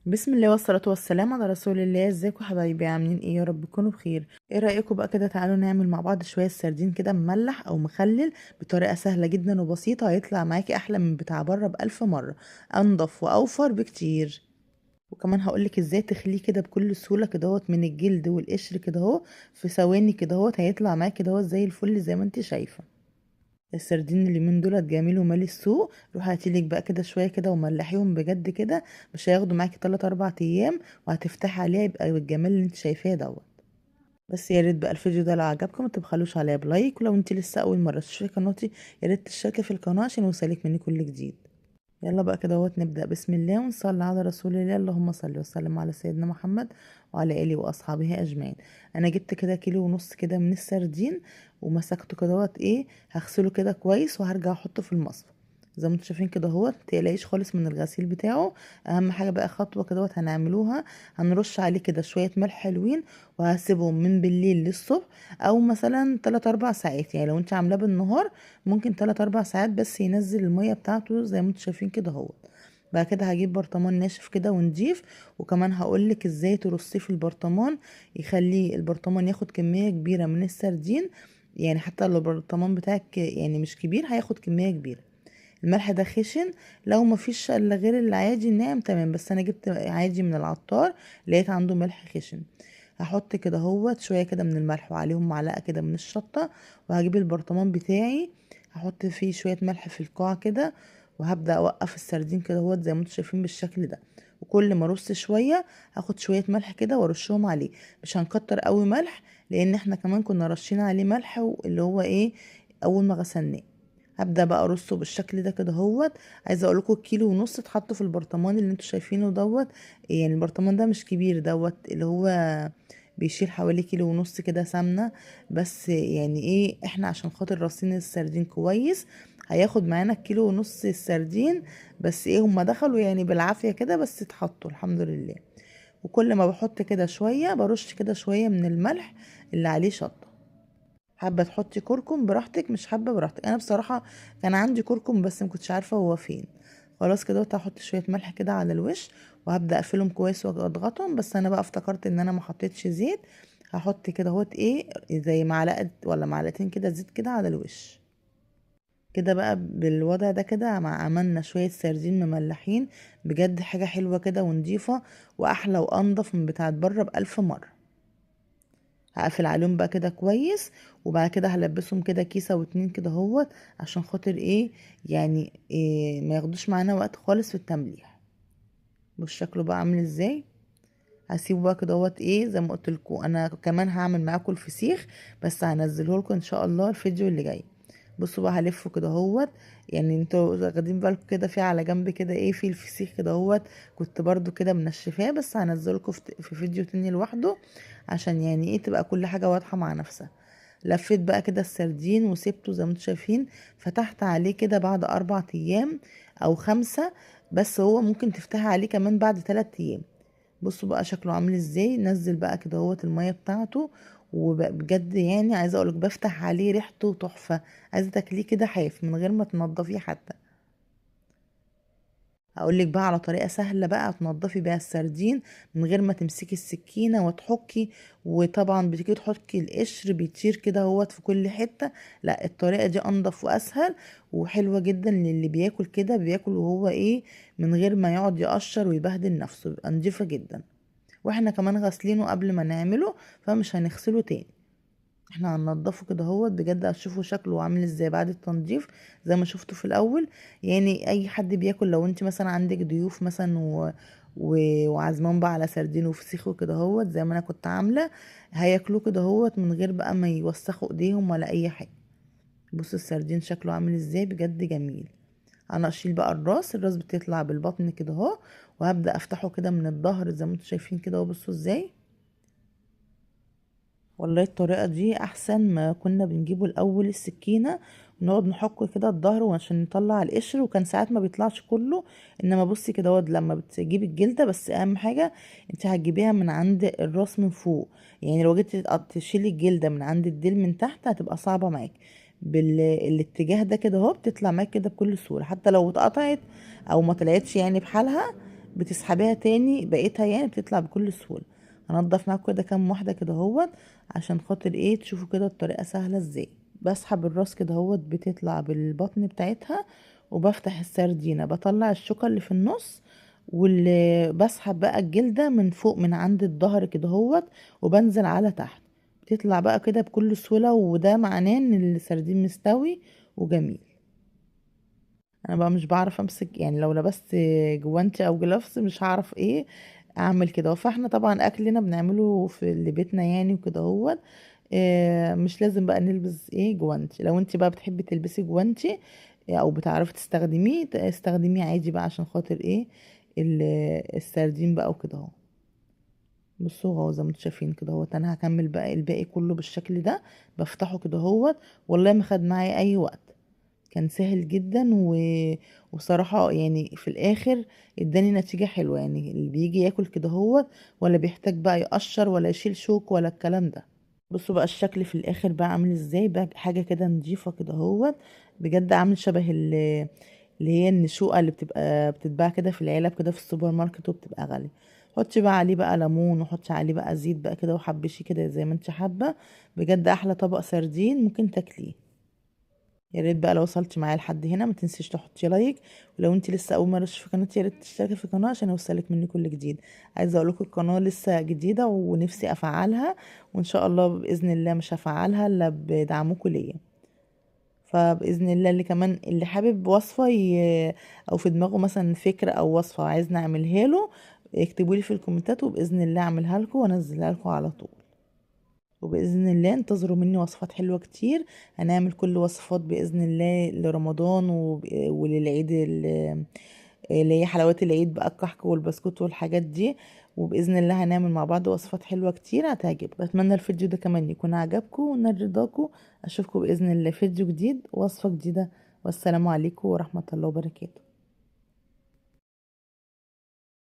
بسم الله والصلاة والسلام على رسول الله. ازيكم حبايبي، عاملين ايه؟ يا رب تكونوا بخير. ايه رأيكم بقى كده؟ تعالوا نعمل مع بعض شوية سردين كده مملح او مخلل بطريقة سهلة جدا وبسيطة، هيطلع معاكي احلى من بتاع بره بألف مرة، انضف واوفر بكتير. وكمان هقولك ازاي تخليه كده بكل سهولة كدهوت من الجلد والقشر كده اهو في ثواني كدهوت، هيطلع معاكي كدهوت زي الفل زي ما انت شايفة. السردين اليومين دولت جميل ومالي السوق، روحي هاتيلك بقى كده شوية كده وملحيهم بجد كده، مش هياخدوا معاكي 3 4 ايام وهتفتحي عليها يبقى بالجمال اللي انت شايفاه دوت. بس يا ريت بقى الفيديو ده لو عجبكم ما تبخلوش عليا ب like، ولو انت لسه اول مرة تشوفي قناتي يا ريت تشتركي في القناة عشان يوصلك مني كل جديد. يلا بقى كده اهوت نبدا بسم الله ونصلي على رسول الله، اللهم صل وسلم على سيدنا محمد وعلى اله واصحابه اجمعين. انا جبت كده 1.5 كيلو كده من السردين ومسكته كده اهوت، ايه هغسله كده كويس وهرجع احطه في المصفى زي ما انتم شايفين كده اهوت. متقلقيش خالص من الغسيل بتاعه. اهم حاجة بقى خطوة كده اهوت هنعملوها، هنرش عليه كده شوية ملح حلوين وهسيبهم من بالليل للصبح، او مثلا 3 4 ساعات. يعني لو انت عاملاه بالنهار ممكن 3 4 ساعات بس ينزل المية بتاعته زي ما انتم شايفين كده اهوت. بعد كده هجيب برطمان ناشف كده ونضيف، وكمان هقولك ازاي ترصيه في البرطمان يخليه البرطمان ياخد كمية كبيرة من السردين، يعني حتى لو البرطمان بتاعك يعني مش كبير هياخد كمية كبيرة. الملح ده خشن، لو ما فيش الا غير العادي الناعم تمام، بس انا جبت عادي من العطار لقيت عنده ملح خشن. هحط كده اهوت شوية كده من الملح وعليهم معلقه كده من الشطه، وهجيب البرطمان بتاعي هحط فيه شوية ملح في القاع كده، وهبدا اوقف السردين كده اهوت زي ما انتم شايفين بالشكل ده. وكل ما ارص شوية هاخد شوية ملح كده وارشهم عليه، مش هنكتر قوي ملح لان احنا كمان كنا رشين عليه ملح اللي هو ايه اول ما غسلناه. هبدا بقى ارصه بالشكل ده كده اهوت. عايزه اقول لكم 1.5 كيلو اتحطوا في البرطمان اللي انتوا شايفينه دوت، يعني البرطمان ده مش كبير دوت اللي هو بيشيل حوالي 1.5 كيلو كده سمنه بس. يعني ايه احنا عشان خاطر رصين السردين كويس هياخد معانا 1.5 كيلو السردين، بس ايه هما دخلوا يعني بالعافية كده بس اتحطوا الحمد لله. وكل ما بحط كده شوية برش كده شوية من الملح اللي عليه شطه. حابة تحطي كركم براحتك، مش حابة براحتك. انا بصراحة كان عندي كركم بس ما كنتش عارفه هو فين. خلاص كده هحط شوية ملح كده على الوش وهبدا اقفلهم كويس واضغطهم. بس انا بقى افتكرت ان انا ما حطيتش زيت، هحط كده اهوت ايه زي معلقه ولا معلقتين كده زيت كده على الوش كده. بقى بالوضع ده كده عملنا شوية سردين مملحين بجد، حاجة حلوة كده ونضيفه واحلى وانضف من بتاعه بره بألف مرة. هقفل عليهم بقى كده كويس، وبعد كده هلبسهم كده كيسه واتنين كده اهوت عشان خاطر ايه يعني إيه ما ياخدوش معانا وقت خالص في التمليح. بص شكله بقى عامل ازاي. هسيبه بقى كده اهوت ايه زي ما قلت لكم. انا كمان هعمل معاكم الفسيخ بس هنزله لكم ان شاء الله الفيديو اللي جاي. بصوا بقى هلفه كده اهوت، يعني انتوا واخدين بالكم كده في على جنب كده ايه في الفسيخ كده اهوت، كنت برضو كده منشفاه بس هنزله لكم في فيديو تاني لوحده عشان يعني ايه تبقى كل حاجة واضحة مع نفسها. لفيت بقى كده السردين وسبته زي ما انتوا شايفين، فتحت عليه كده بعد 4 ايام او 5، بس هو ممكن تفتحي عليه كمان بعد 3 ايام. بصوا بقى شكله عامل ازاي. نزل بقى كده اهوت المية بتاعته، وبجد يعني عايزه اقولك بفتح عليه ريحته تحفة، عايزه تاكليه كده حاف من غير ما تنضفيه حتى. هقولك بقى على طريقه سهلة بقى تنضفي بيها السردين من غير ما تمسكي السكينة وتحكي، وطبعا بتيجي تحكي القشر بيطير كده اهوت في كل حتة. لا الطريقة دي انضف واسهل وحلوه جدا للي بياكل كده، بياكل وهو ايه من غير ما يقعد يقشر ويبهدل نفسه، بيبقى نضيفه جدا. واحنا كمان غاسلينه قبل ما نعمله فمش هنغسله تاني، احنا هننضفه كده اهوت. بجد هتشوفوا شكله عامل ازاي بعد التنظيف زي ما شفتوا في الاول. يعني اي حد بياكل، لو انت مثلا عندك ضيوف مثلا وعازمان بقى على سردين وفسيخ وكده اهوت زي ما انا كنت عامله، هياكلوه كده اهوت من غير بقى ما يوسخوا ايديهم ولا اي حاجة. بصوا السردين شكله عامل ازاي بجد جميل. انا اشيل بقى الراس، الراس بتطلع بالبطن كده اهو، وهبدا افتحه كده من الظهر زي ما انتم شايفين كده اهو. بصوا ازاي، والله الطريقة دي احسن ما كنا بنجيبه الاول السكينة ونقعد نحك كده الظهر وعشان نطلع القشر، وكان ساعات ما بيطلعش كله. انما بصي كده اهوت لما بتجيبي الجلدة، بس اهم حاجة انت هتجيبيها من عند الراس من فوق، يعني لو جيتي تشيلي الجلدة من عند الديل من تحت هتبقى صعبة معاكي. بالاتجاه ده كده اهو بتطلع معاك كده بكل سهولة، حتى لو اتقطعت او ما طلعتش يعني بحالها بتسحبيها تاني بقيتها يعني بتطلع بكل سهولة. هنضف معاكم كده كام واحدة كده اهوت عشان خاطر ايه تشوفوا كده الطريقة سهلة ازاي. بسحب الراس كده اهوت بتطلع بالبطن بتاعتها، وبفتح السردينه بطلع الشوكة اللي في النص، واللي بسحب بقى الجلدة من فوق من عند الظهر كده اهوت، وبنزل على تحت، بتطلع بقى كده بكل سهولة. وده معناه ان السردين مستوي وجميل. انا بقى مش بعرف امسك، يعني لو لبست جوانتي او جلافز مش هعرف ايه اعمل كده. فاحنا طبعا اكلنا بنعمله في اللي بيتنا يعني وكده اهوت، مش لازم بقى نلبس ايه جوانتي. لو انت بقى بتحبي تلبسي جوانتي او بتعرفي تستخدميه استخدميه عادي بقى عشان خاطر ايه السردين بقى وكده اهو. بصوا اهو زي ما انتم شايفين كده اهوت، انا هكمل بقى الباقي كله بالشكل ده، بفتحه كده اهوت. والله ما خد معايا اي وقت، كان سهل جدا وصراحة يعني في الاخر اداني نتيجة حلوة. يعني اللي بيجي ياكل كده اهوت ولا بيحتاج بقى يقشر ولا يشيل شوك ولا الكلام ده. بصوا بقى الشكل في الاخر بقى عامل ازاي، بقى حاجة كده نضيفة كده اهوت، بجد عامل شبه اللي هي النشوقة اللي بتبقى بتتباع كده في العلب كده في السوبر ماركت وبتبقى غالية. حطي بقى عليه بقى ليمون، وحطي عليه بقى زيت بقى كده، وحبشيه كده زي ما انت حابة. بجد احلى طبق سردين ممكن تاكليه. يا ريت بقى لو وصلتي معايا لحد هنا ما تنسيش تحطي like، ولو انت لسه اول مرة تشوفي قناتي يا ريت تشتركي في القناة عشان يوصلك مني كل جديد. عايزه اقول لكم القناة لسه جديدة ونفسي افعلها، وان شاء الله باذن الله مش هفعلها الا بدعمكم ليا. فباذن الله اللي كمان اللي حابب وصفه او في دماغه مثلا فكرة او وصفه عايزني اعملها له، اكتبوا لي في الكومنتات وباذن الله اعملها لكم وانزلها لكم على طول. وبإذن الله انتظروا مني وصفات حلوة كتير، هنعمل كل وصفات بإذن الله لرمضان وللعيد اللي هي حلويات العيد بقى، الكحك والبسكوت والحاجات دي. وبإذن الله هنعمل مع بعض وصفات حلوة كتير هتعجبكم. بتمنى الفيديو ده كمان يكون عجبكم ونال رضاكم. أشوفكم بإذن الله فيديو جديد وصفة جديدة، والسلام عليكم ورحمة الله وبركاته.